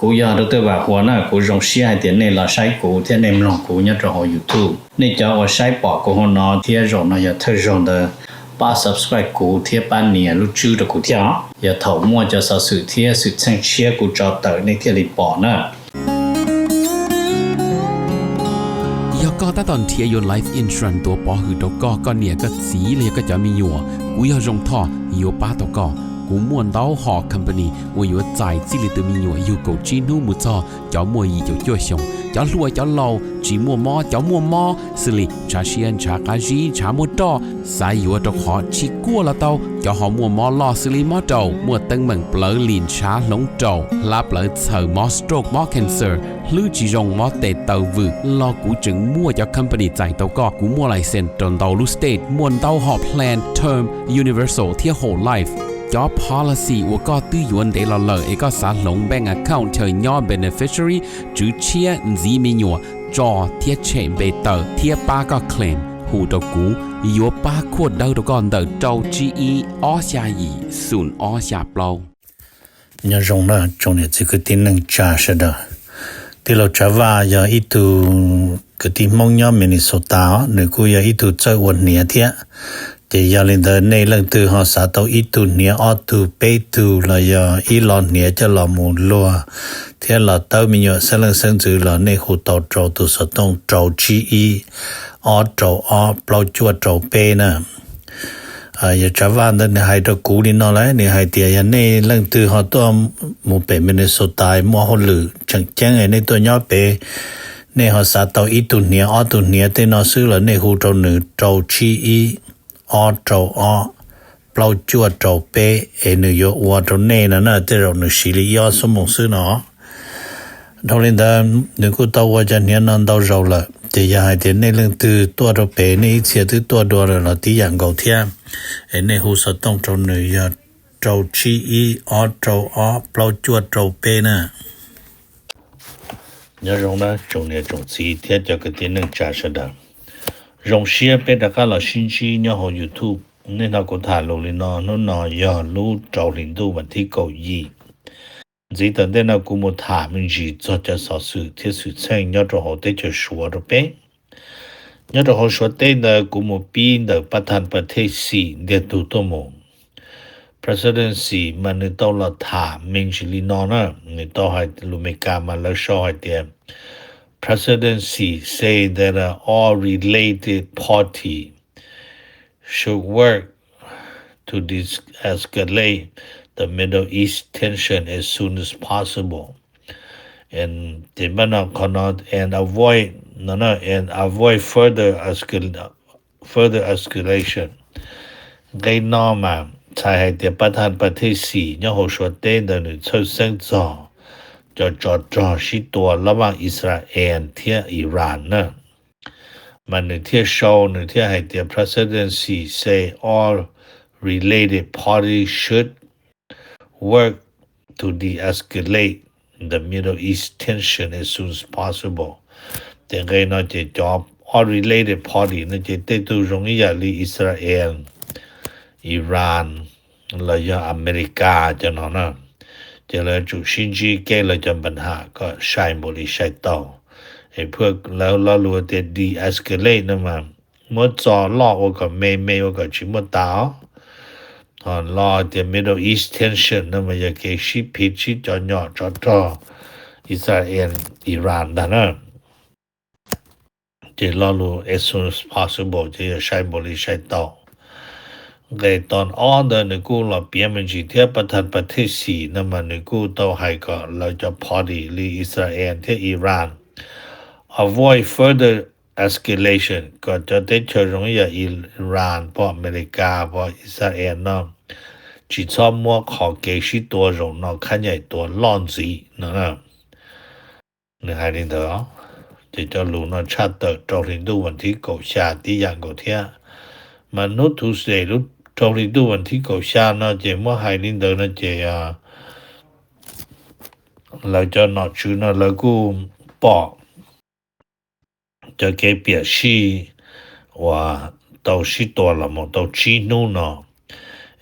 Kuv yog Dr. Vam Huas na, kuv zoo siab hais tias nej los saib kuv thiab nej mloog kuv nyob rau hauv YouTube. Nej cov uas saib pom kuv hauv no thiab zaum no yog thawj zaug ntawd, pab subscribe kuv thiab pab nias lub tswb rau kuv thiab os. Yog thaum muaj cov xov xwm thiab xwm txheej tshiab kuv tso tawm nej thiaj li pom na. Yog koj tab tom nrhiav yuav life insurance tuav pov hwm rau koj, koj niam koj txiv los yog koj cov me nyuam, kuv yog Zoo Thoj yuav pab tau koj. Kuv muaj ntau hom company uas yuav txais txij li tus me nyuam yug kaum tsib hnub mus txog cov muaj yim caum cuaj xyoos, cov hluas cov laus, tsis muaj mob cov muaj mob, xws li ntshav siab ntshav qab zib ntshav muaj roj, xav yuav rau qhov tsis kuaj los tau, cov ho muaj mob loj xws li mob raum, muaj teeb meem plawv lim ntshav hloov raum, hlab plawv txhaws, mob stroke mob cancer, hlwb tsis zoo mob tes taw vwm los kuv tseem muaj cov company txais tau koj. Kuv muaj license rau ntau lub state, muaj ntau hom plan term, universal thiab whole life. Cov policy uas koj twb yuav ntev los lawm es koj xav hloov bank account chaw nyob beneficiary, tswv tshiab, ntxiv me nyuam, tso thiab tshem npe tawm thiab pab koj claim, hu rau kuv, yuav pab khuaj dawb rau koj ntawm rau tsib ib ob xya yim xoom ob xya plaub. Nyob zoo na tsoom niam txiv kwv tij neej tsa sawv daws. Tij laug Tsav Vaj yog ib tug kwv tij Hmoob nyob Minnesota os, nws kuj yog ib tug txawj ua hniav thiab. Ces yog li ntawd nej leej twg ho xav tau ib tug hniav ob tug peb tug los yog ib lo hniav coj los mus luag thiab los tawb me nyuam xeeb leej xeeb ntxwv los nej hu tau rau tus xov tooj rau tsib ib ob rau ob plaub cuaj rau peb na. Yog Tsav Vaj ntawd nws hais rau kuv li no lawm, nws hais tias yog nej leej twg ho tuaj mus pem Minnesota muaj hauj lwm tseem ceeb nej tuaj nyob pem, nej ho xav tau ib tug hniav ob tug hniav tej no xwb los nej hu rau nws rau tsib ib ob rau ob plaub cuaj rau peb es nws yuav ua rau nej no na, tej zaum nws siv li ib ob xuab moos xwb no. Dhau li ntawd nws kuj tau ua cov hniav no ntau zaus lawm, ces yog hais tias nej leej twg tuaj rau pem nej ib txhia twb tuaj dua lawm los tib yam nkaus thiab, es nej hu xov tooj rau nws yog rau tsib ib ob rau ob plaub cuaj rau peb na. Nyob zoo na tsoom niam tsoom txiv thiab cov kwv tij neej tsa sawv daws. Zoo siab peb rov qab los sib ntsib nyob hauv YouTube. Niaj hnub kuv tham lus li no, hnub no yog lub rau hli ntuj vas thib kaum yim. Ntxiv tom ntej no kuv mus tham me ntsis txog cov xov xwm thiab xwm txheej nyob rau hauv teb chaws Suav rau peb. Nyob rau hauv Suav teb ntawd kuv mus pib ntawm pab thaj pas thej xim ntiag tug tuaj mus. Presidency mas nws tau los tham me ntsis li no na, nws tau hais lus Meskas mas lawv sau hais tias, Presidency say that all related party should work to de-escalate the Middle East tension as soon as possible. And ces npaj no qhov no and avoid no no and avoid further escal- further escalation. Nqe no mas txhais hais tias pab thaj pas thej xim nyob hauv Suav teb ntawd nws txhawj xeeb txog cov tsov rog sib tua lab vaj Israel thiab Iran na. Mas nws thiaj sau, nws thiaj hais tias presidency say all related parties should work to de-escalate the Middle East tension as soon as possible. Ces nqe no ces cov all related party no ces tej tug zoo ib yam li Israel, Iran los yog America cov no na. Ces lawv tsum sib ntsib kev lawv cov npa ham kom sai npaum li sai tau. Es phuaj lawv lo lus tias de-escalate no mas muab txo loj ua kom me me ua kom tsis muaj tas os. Ho lo tias Middle East tension no mas yog kev sib phiv sib cov nyom tsov rog Israel, Iran ntag na. Ces lo lus as soon as possible ces yog sai npaum li sai tau. Nqe tom ob ntawd nws kuj los piav me ntsis thiab pab thaj pas thej xim no mas nws kuj tau hais kom lawv cov party li Israel thiab Iran avoid further escalation, kom cov teb chaws zoo ib yam Iran, pom America, pom Israel no tsis txhob muab qhov kev sib tua zaum no khab nyaim tua loj ntxiv no. Nws hais li ntawd, ces cov lus no tshaj tawm rau hli ntuj vas thib kaum xya tib yam nkaus thiab. Mas hnub Tuesday lub rau hli ntuj vas thib kaum xya no ces muab hais li ntawd no ces lawv cov nom tswv no lawv kuj pom cov kev piam sij uas tau sib tua los mus tau tsib hnub no,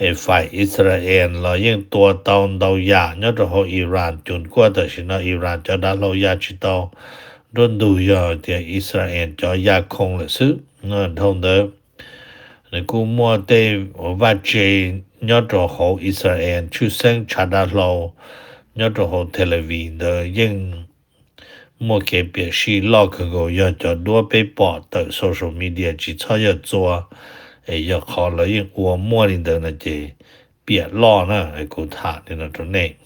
Es fais Israel los yeej tua tau ntau yam nyob rau hauv Iran, cuag kuaj tam sim no Iran cov dav hlau ya tsis tau nruab ntug, yog tias Israel cov ya khoo lawm xwb. Dhau ntawd nws kuj muaj tej vaj tse nyob rau hauv Israel, tshwj xeeb tshav dav hlau nyob rau hauv Tel Aviv ntawd yeej muaj kev piam sij loj kawg nkaus, yog cov duab peb pom tawm social media tsis txhob yog txua, es yog qhov lawv yeej ua muaj li ntawd no ces piam loj na. Kuv tham li no rau nej.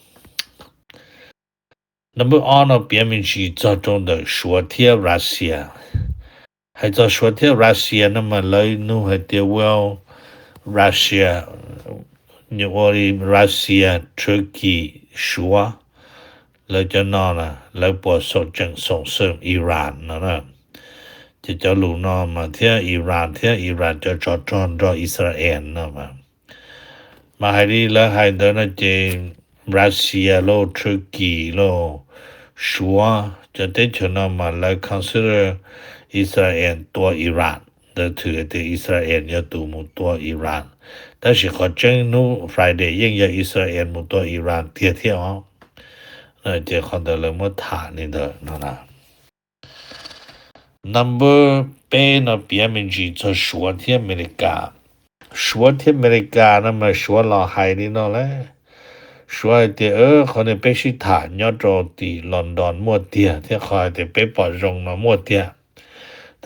Nab npawb ob no piav me ntsis txog rau ntawm Suav thiab Russia. Hais txog Suav thiab Russia no mas lawv nug hais tias, well, Russia, ua li Russia, Turkey, Suav, lawv cov no na, lawv puas xoom tseem xoom xwm Iran no na? Ces cov lus no mas thiab Iran thiab Iran cov tsov rog nrog Israel no mas, mas hais li lawv hais ntawd no ces Russia lauj, Turkey lauj, Suav, cov teb chaws no mas lawv consider Israel tua Iran. Lawv thwm hais tias Israel yog tus mus tua Iran, tab sis qhov tseeb hnub Friday yeej yog Israel mus tua Iran tiag thiab os. Ces qhov ntawd lawv muab tham li ntawd no na. Number peb no piav me ntsis txog Suav thiab Amelikas. Suav thiab Amelikas no mas Suav los hais li no lawm. Suav hais tias, qhov no peb sib tham nyob rau tim London muaj tiag, thiab qhov hais tias peb pom zoo no muaj tiag.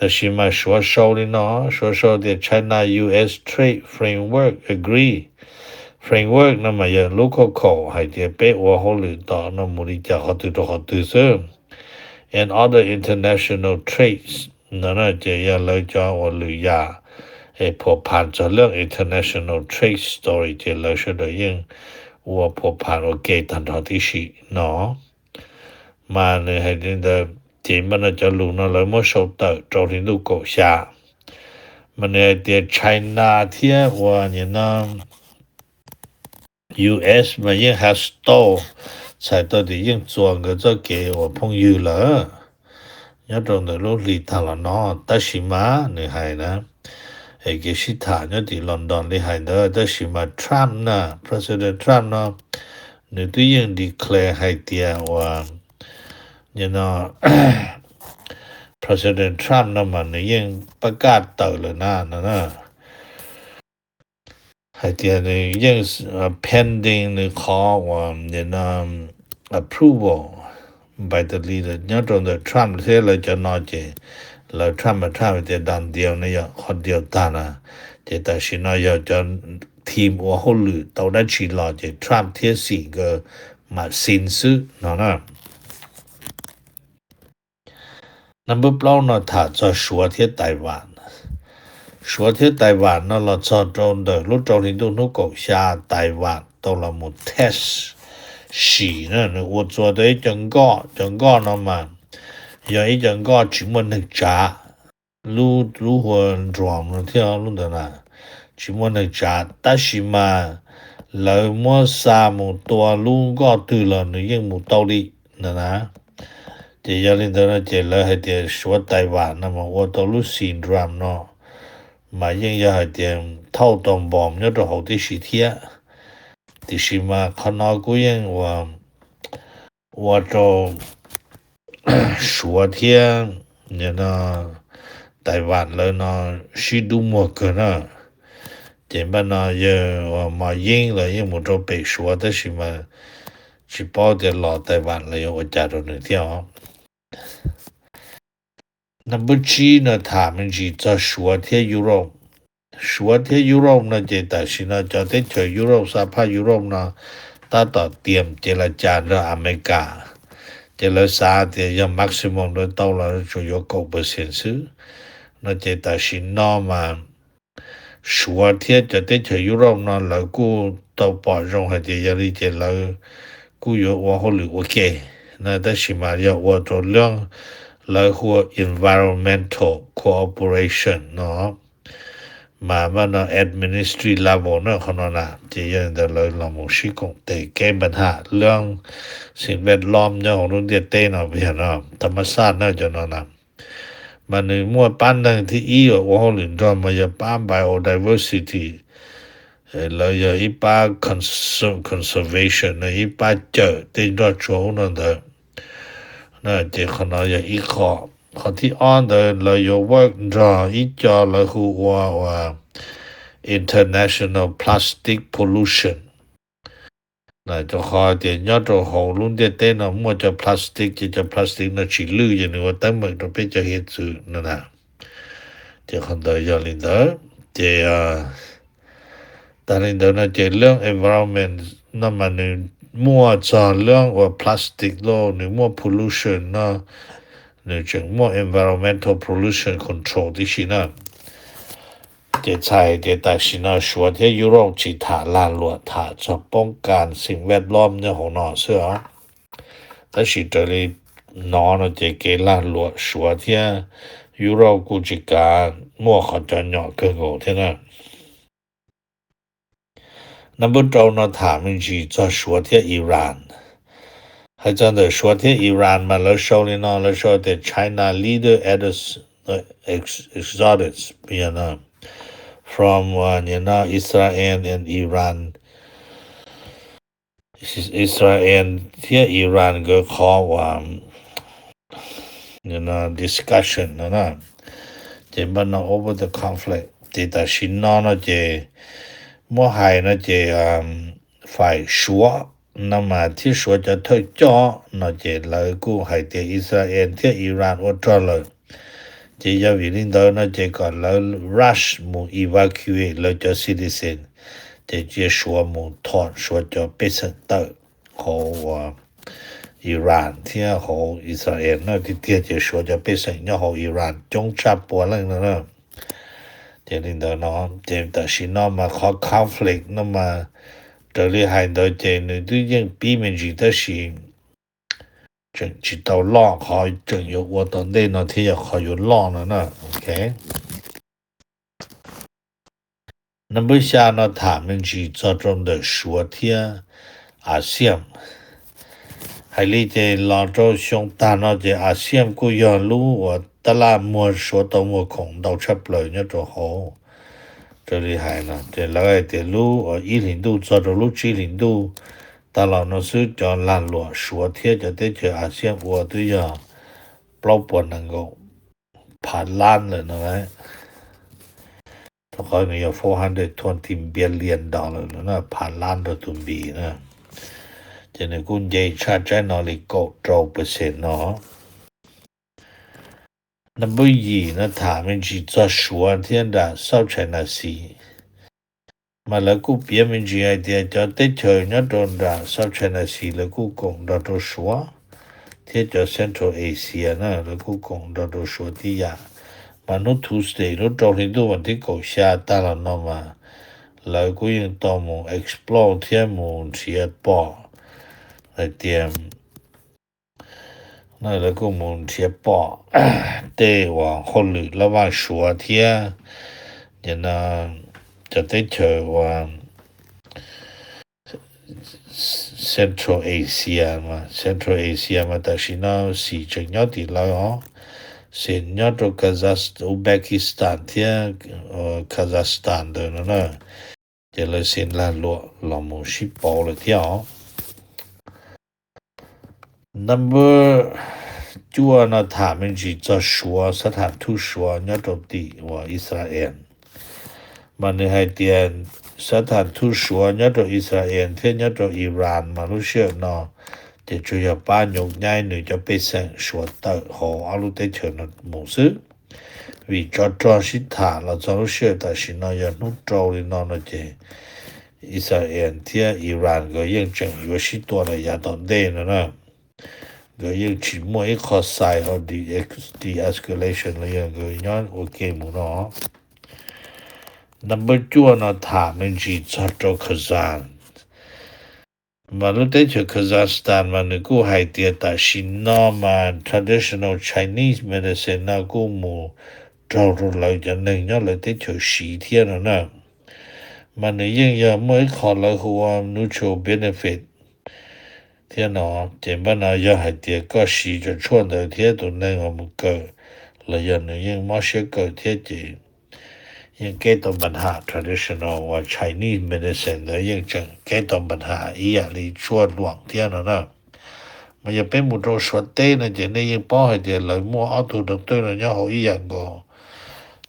Tab sis mas Suav sau li no, Suav sau tias China U S Trade Framework Agree. Framework no mas yog lub khauj khaum hais tias peb ua hauj lwm tom no mus li cas qhov twg rau qhov twg xwb. And other international trades no na, ces yog lawv cov ua lwm yam es phuam pham txog lub international trade story ces lawv sawv daws yeej ua phuam pham ua ke tag nrho tib si no. Mas nws hais li ntawd ces npaj no cov lus no lawv muab sau tawm rau hli ntuj kaum xya. Mas nws hais tias China thiab ua nim no U S mas yeej has tau, txhais tau tias yeej txuas nkawd txoj kev ua phooj ywg lawm nyob rau ntawm lub hli tag los no. Tab sis mas nws hais na, es kev sib tham nyob tim London li hais ntawd, tab sis mas Trump na, President Trump no, nws twb yeej declare hais tias ua, no, President Trump no mas nws yeej pab kaj tawm lawm na no na. Hais tias nws yeej pending nws qhov uas approval by the leader nyob rau ntawm Trump thiab lawv cov no ces lawv Trump mas Trump hais tias done deal no yog qhov deal tag na. Ces tam sim no yog cov team ua hauj lwm tau dab tsi los ces Trump thiab Xi nkawd mam sign xwb no na. Number plaub no tham txog Suav thiab Taiwan. Suav thiab Taiwan no los txog rau ntawm lub rau hli ntuj hnub kaum xya, Taiwan tau los mus test sim na, nws ua txua tau ib co nkoj, cov nkoj no mas yog ib co nkoj tsis muaj neeg tsav, lub, lub hu ua drone no thiab lub ntawd na, tsis muaj neeg tsav, tab sis mas lawv muab xa mus tua lub nkoj twg los nws yeej mus tau li ntawd na. Ces yog li ntawd no ces lawv hais tias Suav Taiwan no mas ua tau lub syndrome no mas yeej yog hais tias thauj tau npom nyob rau hauv tib si thiab. Tiam sis mas qhov no kuj yeej ua, ua rau Suav thiab Taiwan lawv no sib dub muag kawg na. Ces npaj no yawg uas Mos Yeeb los yeej mus rau pem Suav tab sis mas tsis paub tias los Taiwan los yuav ua cas rau nws thiab os. Number tsib no tham me ntsis txog Suav thiab Europe. Suav thiab Europe no ces tam sim no cov teb chaws Europe, xa phaj Europe no tab tom tiam ces las cas nrog Amelikas. Ces lawv xav tias yog maximum lawv tau los tsuas yuav kaum percent xwb no ces tam sim no mas Suav thiab cov teb chaws Europe no lawv kuj tau pom zoo hais tias yog li ces lawv kuj yuav ua hauj lwm ua ke na, tab sis mas yog ua rau lub lawv hu ua environmental cooperation no, mas npaj no at ministry level na qhov no na, ces yog li ntawd lawv los mus sib koom tes kev npa ham lubสิ่งแวดล้อม nyob hauv lub ntiaj teb no, yog no tham ma xaj na cov no na. Mas nws muaj pab neeg thib ib uas ua hauj lwm nrog mas yog pab biodiversity, lawv yog ib pab conservation no, ib pab cawm tej nroj tsuag ub no ntawd. Ces qhov no yog ib qho. Qhov thib ob ntawd lawv yuav work nrog ib co lawv hu ua uas international plastic pollution. Rau qhov tias nyob rau hauv lub ntiaj teb no muaj cov plastic, ces cov plastic no tsis lwj ces nws ua teeb meem rau peb cov hiav txwv no na. Ces qhov ntawd yog li ntawd. Ces tas li ntawd no ces lub environment no mas nws muaj txog lub uas plastic lauj, nws muaj pollution no, nws tseem muaj environmental pollution control tib si na. Ces txhais tias tam sim no Suav thiab Europe tsis tham lag luam tham txog poob kas xeem vaj lob nyob hauv no xwb os. Tab sis raws li no no ces kev lag luam Suav thiab Europe kuj tsis kav muaj qhov cov nyom kawg nkaus thiab na. Nab npawb rau no tham me ntsis txog Suav thiab Iran. Hais txog ntawm Suav thiab Iran mas lawv sau li no, lawv sau tias China leader exodus from Israel and Iran. Israel thiab Iran nkawd qhov uas discussion no na. Ces npaj no over the conflict ces tam sim no no ces muab hais no ces fais Suav no mas thiab Suav cov thawj coj no ces lawv kuj hais tias Israel thiab Iran ua rog lawm. Ces yog vim li ntawd no ces kom lawv rush mus evacuate lawv cov citizen, ces cia Suav mus thom Suav cov pej xeem tawm hauv uas Iran thiab hauv Israel na. Tiag tiag ces Suav cov pej xeem nyob hauv Iran coob tshaj puas leej no na. Ces li ntawd no ces tam sim no mas qhov conflict no mas raws li hais ntawd ces nws twb yeej pib me ntsis tab sis tseem tsis tau loj, qhov tseem yuav ua tom ntej no thiab yog qhov yuav loj no na. Ok. Nab npawb xya no tham me ntsis txog rau ntawm Suav thiab ASEAN. Hais li ces los rau xyoo tag no ces ASEAN kuj yog lub uas tab laj muag Suav tau muag khoom ntau tshaj plaws nyob rau hauv. Raws li hais no ces lawv hais tias lub ib hlis ntuj txog rau lub tsib hlis ntuj tag los no xwb cov lag luam Suav thiab cov teb chaws ASEAN ua twb yog plaub puas nees nkaum phav lab lawm no. Rau qhov nws yog four hundred twenty billion dollar no na, phav lab rau tus npis na. Ces nws kuj nce tshaj tsaib no li kaum rau percent no. Nab npawb yim no tham me ntsis txog Suav thiab nram South China Sea. Mas lawv kuj piav me ntsis hais tias cov teb chaws nyob rau nram South China Sea lawv kuj koom nrog rau Suav, thiab cov Central Asia na lawv kuj koom nrog rau Suav tib yam. Mas hnub Tuesday lub rau hli ntuj vas thib kaum xya tag los no mas lawv kuj yeej tau mus explore thiab mus nrhiav pom hais tias lawv kuj mus nrhiav pom tej uas hauj lwm laj vaj Suav thiab cov teb chaws uas Central Asia, Central Asia mas tam sim no xim tseem nyob tim lawv os. Xim nyob rau Uzbekistan thiab Kazakhstan ntawd no na. Ces lawv xim lag luam los mus sib pauv lawm thiab os. Nab npawb cuaj no tham me ntsis txog Suav, xab tham thub Suav nyob rau tim uas Israel. Mas nws hais tias xab tham thub Suav nyob rau Israel thiab nyob rau Iran mas lub sij hawm no ces tsuas yog pab nyob nyaib nws cov pej xeem Suav tawm hauv ob lub teb chaws no mus xwb. Vim tsov rog sib tham los txog lub sij hawm tam sim no yog hnub rau li no no ces Israel thiab Iran nkawd yeej tseem yuav sib tua lawm yav tom ntej no na. Nkawd yeej tsis muaj ib qho xais ho de-escalation los yog nkawd nyob ua ke mus no. Nab npawb cuaj no tham me ntsis txog rau Kazan. Mas lub teb chaws Kazakhstan mas nws kuj hais tias tam sim no mas traditional Chinese medicine no kuj mus raug rau lawv cov neeg nyob lawv teb chaws siv thiab no na. Mas nws yeej yog muaj ib qho lawv hu ua mutual benefit thiab no. Ces npaj no yog hais tias koj siv cov tshuaj ntawd thiab tus neeg uas mus kawm los yog nws yeej mob siab kawm thiab ces yeej keb tau npa nham traditional uas Chinese medicine ntawd yeej tseem keb tau npa nham ib yam li tshuaj luam thiab no na. Mas yog peb mus rau Suav teb no ces nej yeej paub hais tias lawv muaj ob tug doctor no nyob hauv ib yam nkaus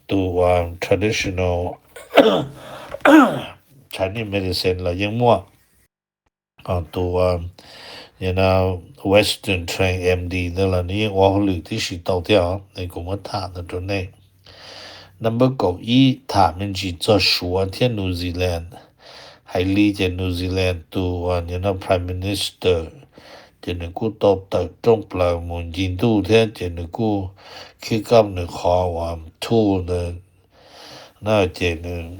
tus uas traditional Chinese medicine los yeej muaj. Tus Western trained M D ntawd los nws yeej ua hauj lwm tib si tau thiab os, es kuv muab tham ntawd rau nej. Number kaum ib, tham me ntsis txog Suav thiab New Zealand. Hais li ces New Zealand tus uas nim no Prime Minister ces nws kuj tau tawm rooj plaws mus ncig ntuj thiab ces nws kuj khib koj nws qhov uas tour ntawd na ces nws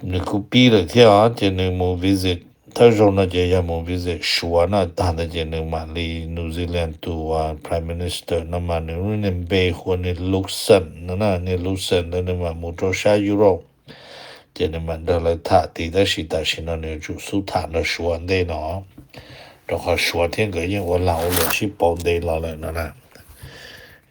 nws kuj pib lawm thiab os, ces nws mus visit, thawj zaug no ces yog mus visit Suav no, tag ntawd ces nws mam li New Zealand tus Prime Minister no mas nws lub niag npe hu ua niag Luxon no na, niag Luxon ntawd nws mam mus rau sab Europe, ces nws mam nrog lawv tham tid, tab sis tam sim no nws yuav tsum xub tham nrog Suav ntej no, rau qhov Suav thiab nkawd yeej ua lag ua luam sib pauv ntev los lawm no na.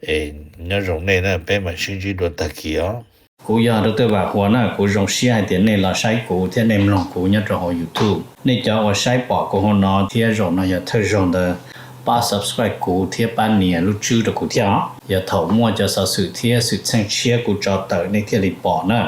Es nyob zoo nej na, peb mam sib ntsib dua tag kis os. Kuv yog Doctor Vam Huas na, kuv zoo siab hais tias nej los saib kuv thiab nej mloog kuv nyob rau hauv YouTube. Nej cov uas saib pom kuv hauv no thiab zaum no yog thawj zaug ntawd, pab subscribe kuv thiab pab nias lub tswb rau kuv thiab os. Yog thaum muaj cov xov xwm thiab xwm txheej tshiab kuv tso tawm nej thiaj li pom na.